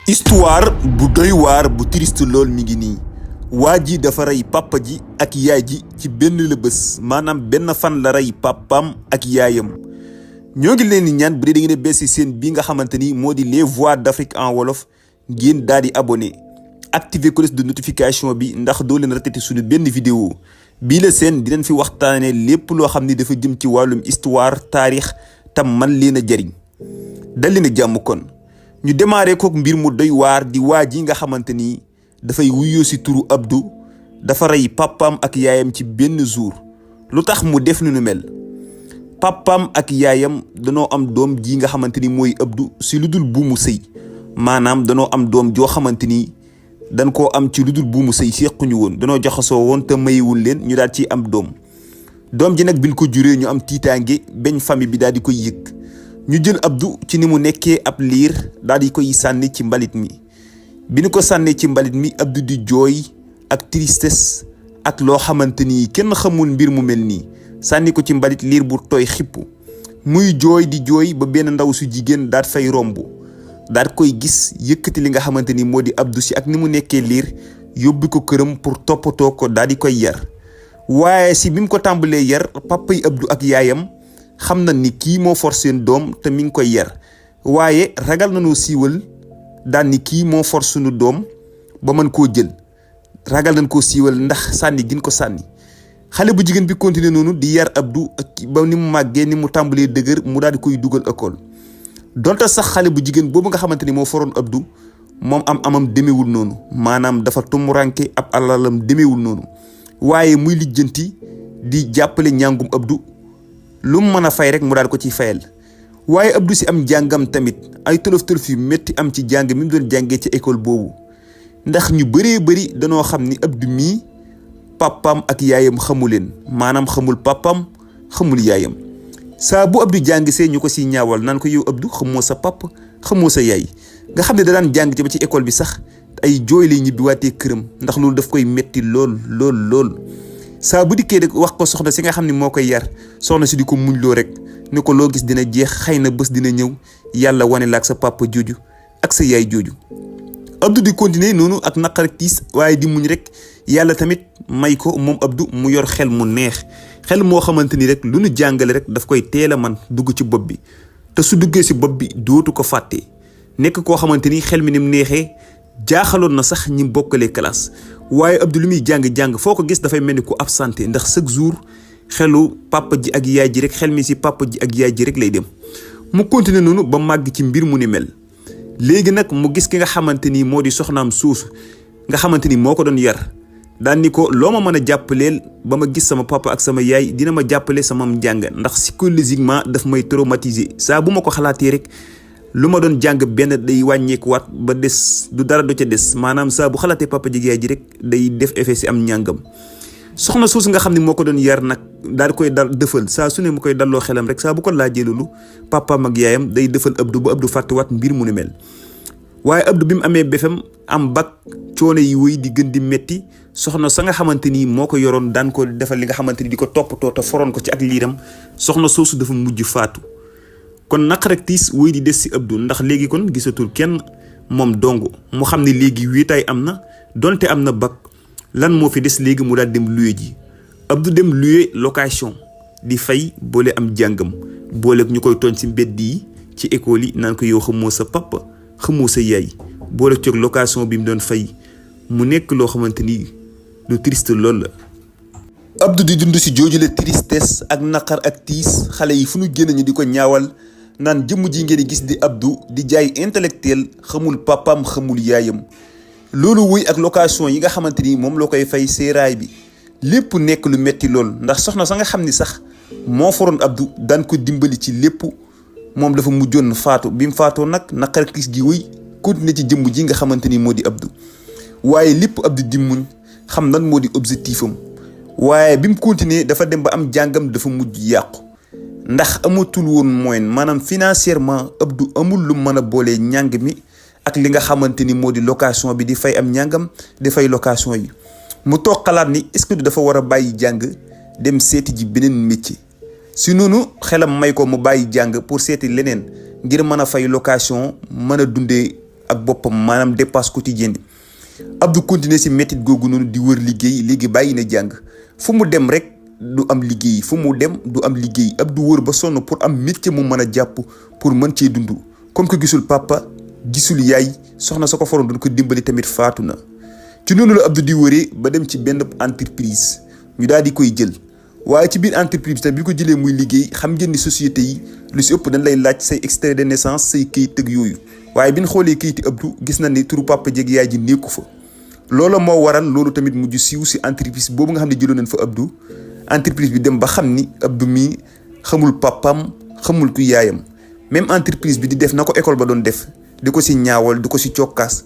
histoire bu doy waar bu triste lool mi ngi nii waa ji dafa rey papa ji ak yaay ji ci benn la bés maanaam benn fan la rey papaam ak yaayam ñoo ngi leen di ñaan bu dee da ngeen a bees ci seen bi nga xamante ni moo di les voix d'Afrique en wolof ngeen daal di abonné activer cloche de notification bi ndax doo leen raté suñu benn vidéo bii la seen dinañ fi waxtaanee lépp loo xam ni dafa jëm ci wàllum histoire taarix tam man leen a jariñ dal leen a jàmm kon ñu démarré kook mbir mu doy waar di waa ji nga xamante ni dafay wuyoo si turu Abdou dafa rey papaam ak yaayam ci benn jour lu tax mu def nu mel papaam ak yaayam danoo am doom ji nga xamante ni mooy Abdou si lu dul buumu sëy maanaam danoo am doom joo xamante ni dañ koo am ci lu dul buumu sëy sequñu woon danoo jaxasoo woon te mayewul leen ñu daal ci am doom ji nag biñ ko juree ñu am tiitaange beñ famille bi daal di koy yëg ñu jël Abdou ci ni mu nekkee ab liir daal di koy sànni ci mbalit mi bi ñu ko sànnee ci mbalit mi Abdou di jooy ak tristesse ak loo xamante ni kenn xamul mbir mu mel nii sànni ko ci mbalit liir bu tooy xipp muy jooy di jooy ba benn ndaw su jigéen daat fay romb daat koy gis yëkkati li nga xamante ni moo di Abdou si ak ni mu nekkee liir yóbbu ko këram pour toppatoo ko daal di koy yar waaye si bi mu ko tàmbalee yar papa yi Abdou ak yaayam xam na ni kii moo for seen doom te mi ngi koy yar waaye ragal nañoo siiwal daan ni kii moo for sunu doom ba mën koo jël ragal nañ koo siiwal ndax sànni gin ko sànni xale bu jigéen bi continuer noonu di yar Abdou ba ni mu màggee ni mu tàmbalee dëgër mu daal di koy dugal école donte sax xale bu jigéen boobu nga xamante ni moo foroon Abdou moom amam demewul noonu maanaam dafa tumuranke ab alalam demewul noonu waaye muy lijjanti di jàppale ñàngum Abdou lu mu mën a fay rek mu daal ko ciy fayal waaye Abdou si am jàngam tamit ay tolof-tolof yu métti am ci jàng mi mu doon jàngee ci école boobu ndax ñu bëree bëri danoo xam ni Abdou mii papaam ak yaayam xamu leen maanaam xamul papaam xamul yaayam saa bu Abdou jàng see ñu ko siy ñaawal naan ko yow Abdou xamoo sa papa xamoo sa yaay nga xam ne da daan jàng ba ci école bi sax ay jooy lay ñibbi waatee këram ndax loolu daf koy métti lool saa bu dikkee rek wax ko soxna si nga xam ne moo koy yar soxna si di ko muñ loo rek ni ko loo gis dina jeex xëy na bés dina ñëw yàlla wane la ak sa papa jooju ak sa yaay jooju Abdou di continuer noonu ak naqar ak tiis waaye di muñ rek yàlla tamit may ko moom Abdou mu yor xel mu neex xel moo xamante ni rek lu nu jàngale rek daf koy teel a man dugg ci bopp bi te su duggee si bopp bi dootu ko fàtte nekk koo xamante ni xel mi ni mu neexee jaaxaloon na sax ñi bokkalee classe waaye Abdou lu muy jàng foo ko gis dafay mel ni ku absenté ndax chaque jour xelu papa ji ak yaay ji rek xel mi si papa ji ak yaay ji rek lay dem mu continuer noonu ba màgg ci mbir mu ni mel léegi nag mu gis ki nga xamante ni moo di soxnaam suusu nga xamante ni moo ko doon yar daan ni ko loo ma mën a jàppaleel ba ma gis sama papa ak sama yaay dina ma jàppale sama njàng ndax psychologiquement daf may traumatiser saa bu ma ko xalaatee rek lu ma doon jàng benn day wàññeekuwaat ba des du dara do ca des maanaam saa bu xalaatee papa ji yaay ji rek day def effet si am njàngam soxna suusu nga xam ne moo ko doon yar nag daal di koy dal dëfal saa su ne mu koy dalloo xelam rek saa bu ko laajee loolu papaam ak yaayam day dëfal Abdou ba Abdou fàttewaat mbir mu ni mel waaye Abdou bi mu amee BFEM am bac coono yi wéy di gën di metti soxna sa nga xamante ni moo ko yoroon daan ko defal li nga xamante ni di ko toppatoo te foroon ko ci ak liiram soxna soosu dafa mujj faatu kon naqar ak tiis wéy di des si Abdou ndax léegi kon gisatul kenn moom dong mu xam ne léegi wéetaay am na donte am na bac lan moo fi des léegi mu daal dem luye ji Abdou dem luye location di fay boole am jàngam boole ñu koy tooñ si mbedd yi ci école yi naan ko yow xamoo sa papa xamoo sa yaay boole coog location bi mu doon fay mu nekk loo xamante ni lu triste lool la. Abdou di dund si joojule tristesse ak naqar ak tiis xale yi fu ñu génn ñu di ko ñaawal naan jëmm ji ngeen gis di Abdou di jaay intellectuel xamul papaam xamul yaayam loolu wuy ak location yi nga xamante ni moom loo koy fay seeraay bi lépp nekk lu metti lool ndax soxna sa nga xam ni sax moo foroon Abdou daan ko dimbali ci lépp moom dafa mujjoon faatu bi mu faatoo nag naqar ak tiis gi wuy continuer ci jëmm ji nga xamante ni moo di Abdou waaye lépp Abdou di muñ xam nan moo di objectif am waaye bi mu continuer dafa dem ba am jàngam dafa mujj yàqu ndax amatul woon moyen maanaam financièrement Abdou amul lu mën a boolee njàng mi ak li nga xamante ni moo di location bi di fay am njàngam di fay location yi mu toog xalaat ni est-ce que dafa war a bàyyi jàng dem seeti ji beneen métier si noonu xelam may ko mu bàyyi jàng pour seeti leneen ngir mën a fay location mën a dundee ak boppam maanaam dépasse quotidienne bi. Abdou continuer si métit googu noonu di wër liggéey léegi bàyyi na jàng fu mu dem rek du am liggéey fu mu dem du am liggéey Abdou wër ba sonn pour am métier mu mën a jàpp pour mën cee dund comme que gisul papa gisul yaay soxna sa ko foroon doon ko dimbali tamit faatu na. ci noonu la Abdou di wëree ba dem ci benn entreprise ñu daal di koy jël waaye ci biir entreprise tamit bi ko jëlee muy liggéey xam ngeen ni société yi lu si ëpp dañ lay laaj say extrait de naissance say kayit ak yooyu waaye bi ñu xoolee kayiti Abdou gis na ni turu papa jeeg yaay ji nekku fa. loolu moo waral loolu tamit mujj siiw si entreprise boobu nga xam ne jëloon nañ fa Abdou entreprise bi dem ba xam ni Abdou mii xamul papam xamul ku yaayam même entreprise bi di def na ko école ba doon def di ko si ñaawal di ko si cokkaas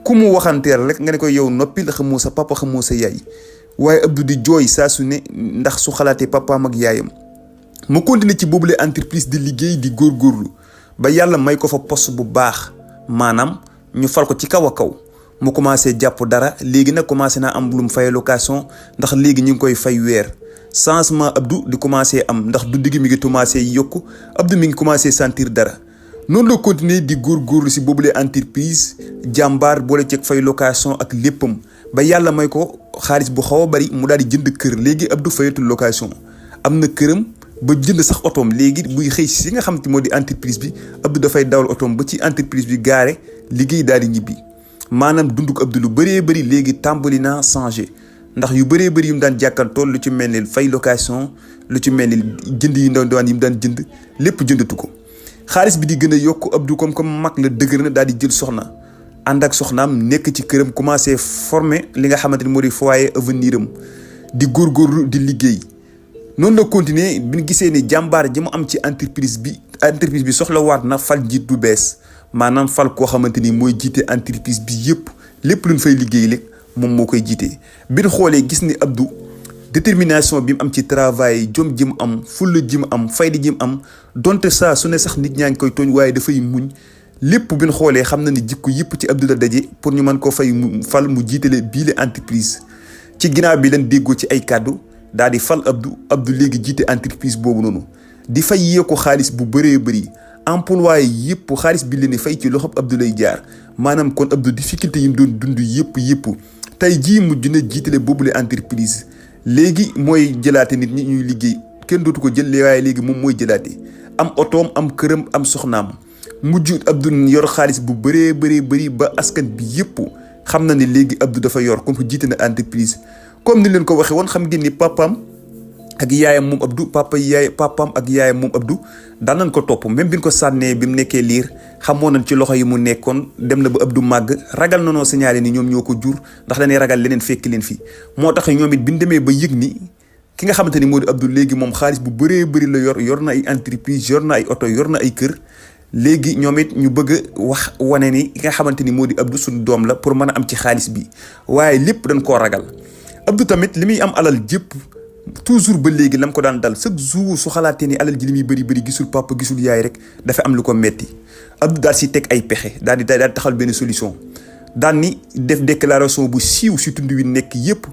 ku mu waxanteel rek nga ne ko yow noppil xamoo sa papa xamoo sa yaay waaye Abdou di jooy saa su ne ndax su xalaatee papaam ak yaayam. mu continuer ci boobule entreprise di liggéey di góorgóorlu ba yàlla may ko fa poste bu baax maanaam ñu fal ko ci kaw a kaw mu commencé jàpp dara léegi nag commencé naa am lu mu fay location ndax léegi ñu ngi koy fay weer changement Abdou di commencé am ndax dund gi mi ngi commencé yokku Abdou mi ngi commencé sentir dara. noonu la continuer di góorgóorlu si boobule entreprise jàmbaar boole ceeg fay location ak léppam ba yàlla may ko xaalis bu xaw a bari mu daal di jënd kër léegi Abdou fayatul location am na këram ba jënd sax otoom léegi buy xëy si nga xam te moo di entreprise bi Abdou dafay dawal otoom ba ci entreprise bi gaare liggéey daal di ñibbi maanaam dunduk Abdou lu bëree bëri léegi tàmbali naa changé ndax yu bëree bëri yu mu daan jàkkantool lu ci mel ni fay location lu ci mel ni jënd yu ndaw yi mu daan jënd lépp jëndatu ko. xaalis bi di gën a yokk Abdou comme mag la dëgër na daal di jël soxna ànd ak soxnaam nekk ci këram commencé former li nga xamante ni moo di foyer avenir am di góorgóorlu di liggéey. noonu la continuer bi ñu gisee ni jàmbaar ji mu am ci entreprise bi soxla waat na fal njiit bu bees maanaam fal koo xamante ni mooy jiite entreprise bi yëpp lépp luñ fay liggéey rek moom moo koy jiite. bi ñu xoolee gis ni Abdou détermination bi mu am ci travail jom ji mu am fulla ji mu am fayda ji mu am donte saa su ne sax nit ñaa ngi koy tooñ waaye dafay muñ lépp bi ñu xoolee xam na ni jikko yëpp ci Abdou la daje pour ñu mën koo fal mu jiitale bii la entreprise. ci ginnaaw bi leen déggoo ci ay kàddu daal di fal Abdou léegi jiite entreprise boobu noonu di fay yeeku xaalis bu bëree bëri employé yëpp xaalis bi leen di fay ci loxob Abdou lay jaar maanaam kon Abdou difficulté yi mu doon dund yëpp tey jii mujj na jiitale boobule entreprise. léegi mooy jëlaate nit ñi ñuy liggéey kenn dootu ko jël waaye léegi moom mooy jëlaate am otoom am këram am soxnaam mujj Abdou yor xaalis bu bëree bëri ba askan bi yëpp xam na ne léegi Abdou dafa yor comme que jiite na entreprise. comme ni leen ko waxee woon xam ngeen ni papaam ak yaayam moom Abdou daan nañ ko topp même bi ñu ko sànnee bi mu nekkee liir xamoon nañ ci loxo yi mu nekkoon dem na ba Abdou màgg ragal na noo signalé ni ñoom ñoo ko jur ndax dañuy ragal leneen fekk leen fi moo tax ñoom it bi ñu demee ba yëg ni ki nga xamante ni moo di Abdou léegi moom xaalis bu bëree bëri la yor na ay entreprise yor na ay oto yor na ay kër léegi ñoom it ñu bëgg a wax wane ni ki nga xamante ni moo di Abdou suñu doom la pour mën a am ci xaalis bi waaye lépp dañ koo ragal. Abdou tamit li muy am alal jëpp toujours ba léegi lam ko daan dal chaque jour su xalaatee ni alal ji li muy bëri gisul papa gisul yaay rek dafa am lu ko metti Abdou daal si teg ay pexe daal di taxal benn solution daan ni def déclaration bu siiw si tund wi nekk yëpp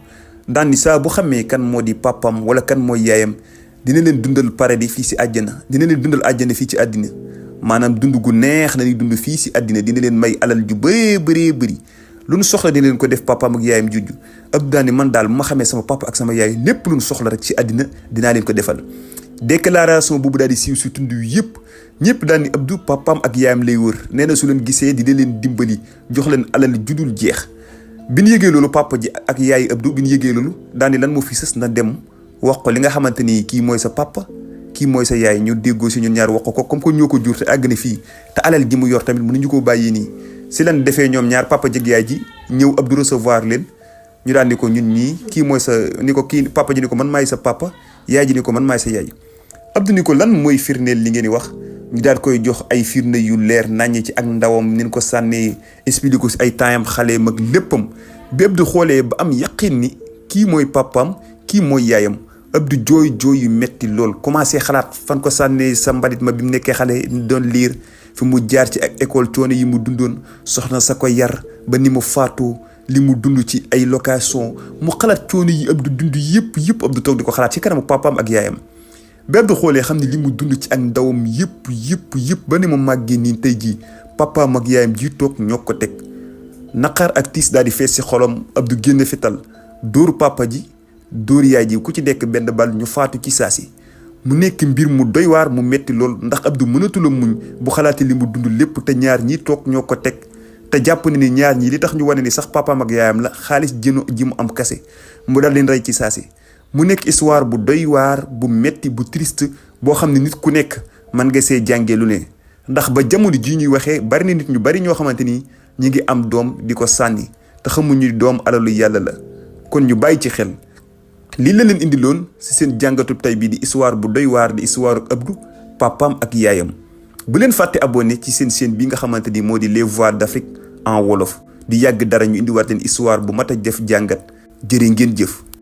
daan ni saa bu xamee kan moo di papam wala kan mooy yaayam dina leen dundal paradis fii si àjjana dina leen dundal àjjana fii ci àddina maanaam dund gu neex na ni dund fii si àddina dina leen may alal ju bëri lu nu soxla dina leen ko def papaam ak yaayam jujju Abdou daal ni man daal bu ma xamee sama papa ak sama yaay lépp lu nu soxla rek ci àddina dinaa leen ko defal. déclaration boobu daal di siiw si tund wi yëpp ñëpp daal ni Abdou papaam ak yaayam lay wër nee na su leen gisee dina leen dimbali jox leen alal judul jeex. bi ñu yëgee loolu papa ji ak yaay Abdou bi ñu yëgee loolu daal ni lan moo fi sës na dem wax ko li nga xamante ni kii mooy sa papa kii mooy sa yaay ñu déggoo si ñun ñaar wax ko comme que ñoo ko jur te àgg na fii te alal ji mu yor tamit mënuñu ko bàyyi nii. si lan defee ñoom ñaar papa jëg yaay ji ñëw Abdou recevoir leen ñu daan ni ko ñun ñii kii mooy sa ni ko kii papa ji ni ko man maay sa papa yaay ji ni ko man maay sa yaay. Abdou ni ko lan mooy firndeel li ngeen di wax ñu daal koy jox ay firnde yu leer naññ ci ak ndawam ni ko sànnee expliqué ko si ay temps xale mag léppam bi Abdou xoolee ba am yaqin ni kii mooy papaam kii mooy yaayam Abdou jooy yu metti lool commencé xalaat fan ko sànnee sa mbalit ma bi mu nekkee xale doon liir fi mu jaar ci ak école coono yi mu dundoon soxna sa ko yar ba ni mu faatoo li mu dund ci ay location mu xalaat coono yi Abdou dund yëpp Abdou toog di ko xalaat ci kanamu papaam ak yaayam bi Abdou xoolee xam ne li mu dund ci ak ndawam yëpp ba ni mu màggee nii tey jii papaam ak yaayam ji toog ñoo ko teg. naqar ak tiis daal di fees ci xolam. Abdou génn fital dóoru papa ji dóor yaay ji ku ci nekk benn bal ñu faatu ci saasi. mu nekk mbir mu doy waar mu metti lool ndax Abdou mënatula muñ bu xalaatee li mu dund lépp te ñaar ñi toog ñoo ko teg. te jàpp na ni ñaar ñi li tax ñu wane ni sax papaam ak yaayam la xaalis ji mu am kase mu dal leen rey ci saasi. mu nekk histoire bu doy waar bu metti bu triste boo xam ne nit ku nekk mën nga see jàngee lu ne. ndax ba jamono ji ñuy waxee bari na nit ñu bari ñoo xamante ni ñi ngi am doom di ko sànni te xamuñu doom alalu yàlla la. kon ñu bàyyi ci xel lii la leen indiloon ci seen jàngatu tey bii di histoire bu doy waar di histoire Abdou papaam ak yaayam. bu leen fàtte abonné ci seen chaîne bi nga xamante ni moo di les voix d'Afrique en wolof di yàgg dara ñu indiwaat leen histoire bu mat a def jàngat jërë ngeen jëf.